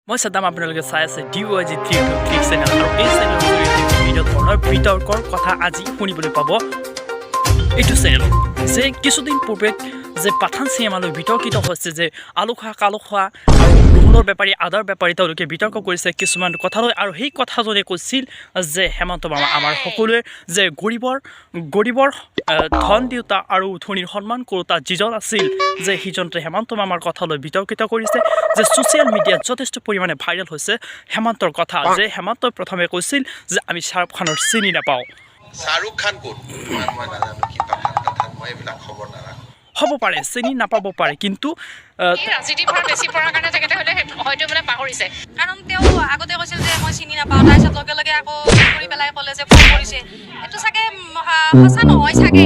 মই চাদাম, আপোনালোকে চাই আছে DYG 323 channel আৰু এই চেনেলৰ জৰিয়তে বিভিন্ন ধৰণৰ বিতৰ্কৰ কথা আজি শুনিবলৈ পাব এইটো চেনেলত। যে কিছুদিন পূৰ্বে যে পাঠান চিনেমালৈ বিতৰ্কিত হৈছে যে আলু খোৱা, কালু খোৱা আৰু ৰহুনৰ বেপাৰী, আদাৰ বেপাৰী, তেওঁলোকে বিতৰ্ক কৰিছে কিছুমান কথালৈ। আৰু সেই কথাজনে কৈছিল যে হেমন্ত মামা আমাৰ সকলোৱে যে গৰীবৰ ধন দিওঁতা আৰু ধনীৰ সন্মান কৰোঁতা যিজন আছিল, যে সিজনতে হেমন্ত মামাৰ কথালৈ বিতৰ্কিত কৰিছে, যে ছ'চিয়েল মিডিয়াত যথেষ্ট পৰিমাণে ভাইৰেল হৈছে হেমন্তৰ কথা, যে হেমন্তই প্ৰথমে কৈছিল যে আমি শ্বাহৰুখ খানৰ চিনি নাপাওঁ। শ্বাহৰুখ খান ক'ত? মই নাজানো কি পাঠান তাঠান, মই এইবিলাক খবৰ নাৰাখো। হ'ব পাৰে, চিনি নাপাব পাৰে, কিন্তু এই ৰাজনীতিৰ ভাৰ বেছি পৰাৰ কাৰণে তেখেতে হয়তো মানে পাহৰিছে। কাৰণ তেওঁ আগতে কৈছিল যে মই চিনি নাপাওঁ, তাৰপিছত লগে লগে আকৌ কৰি পেলাই ক'লে যে ফোন কৰিছে। এইটো চাগে সঁচা নহয় চাগে।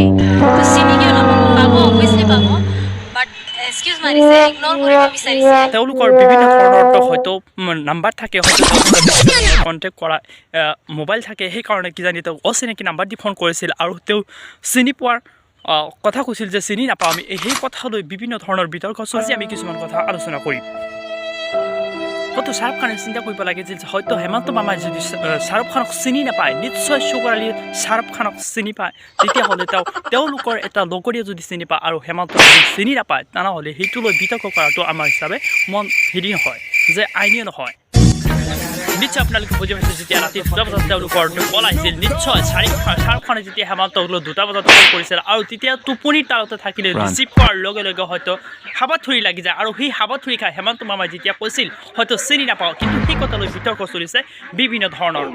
চিনি কিয় নাপাব? পাব, অভিয়াছলি পাব, বাট এক্সকিউজ মাৰিছে, ইগন'ৰ কৰিব বিচাৰিছে। তেওঁলোকৰ বিভিন্ন ধৰণৰ হয়তো নাম্বাৰ থাকে, হয়তো কণ্টেক্ট কৰা মোবাইল থাকে। সেইকাৰণে কিজানি তেওঁ অচিনাকি নাম্বাৰ দি ফোন কৰিছিল আৰু তেওঁ চিনি পোৱাৰ কথা কৈছিল যে চিনি নাপাওঁ আমি। সেই কথালৈ বিভিন্ন ধৰণৰ বিতৰ্ক চলিছে। আজি আমি কিছুমান কথা আলোচনা কৰিম। হয়তো শ্বাহৰুখ খানে চিন্তা কৰিব লাগে যে হয়তো হেমন্ত মামাই যদি শ্বাহৰুখ খানক চিনি নাপায়, নিশ্চয় চুগৰ আলীয়ে শ্বাহৰুখ খানক চিনি পায়। তেতিয়াহ'লে তেওঁলোকৰ এটা লগৰীয়া যদি চিনি পায় আৰু হেমন্ত যদি চিনি নাপায়, তেনেহ'লে সেইটো লৈ বিতৰ্ক কৰাটো আমাৰ হিচাপে মন হেৰি নহয় যে আইনীয় নহয়। নিশ্চয় আপোনালোকে বুজি পাইছে, যেতিয়া ৰাতি 2টা বজাত তেওঁলোকৰ কল আহিছিল, নিশ্চয় শ্বাহৰুখ খানে যেতিয়া হেমন্তক 2টা বজাত কল কৰিছিল আৰু তেতিয়া টোপনিৰ তালতে থাকিলে, ৰিচিভ কৰাৰ লগে লগে হয়তো হাবাথুৰি লাগি যায়। আৰু সেই হাবাথুৰি খাই হেমন্ত মামাই যেতিয়া কৈছিল হয়তো চিনি নাপাওঁ, কিন্তু সেই কথালৈ বিতৰ্ক চলিছে বিভিন্ন ধৰণৰ।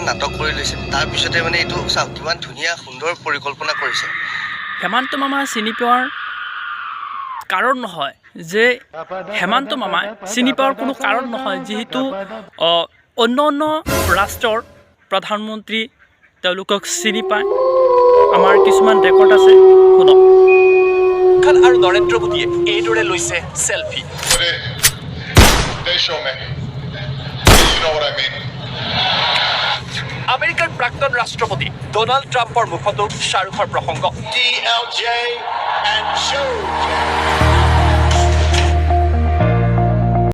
নাটক কৰি লৈছে, তাৰপিছতে মানে এইটো চাওক, কিমান ধুনীয়া সুন্দৰ পৰিকল্পনা কৰিছে। হেমন্ত মামা চিনি পোৱাৰ কাৰণ নহয় যে হেমন্ত মামাই চিনি পোৱাৰ কোনো কাৰণ নহয়, যিহেতু অন্য অন্য ৰাষ্ট্ৰৰ প্ৰধানমন্ত্ৰী তেওঁলোকক চিনি পায়। আমাৰ কিছুমান ৰেকৰ্ড আছে, শুনক। খান আৰু নৰেন্দ্ৰ মোদীয়ে এইদৰে লৈছে selfie. They show me. You know what I mean. আমেৰিকাৰ প্ৰাক্তন ৰাষ্ট্ৰপতি ডনাল্ড ট্ৰাম্পৰ মুখতো শ্বাহৰুখৰ প্ৰসংগ। DLJ and Joe J.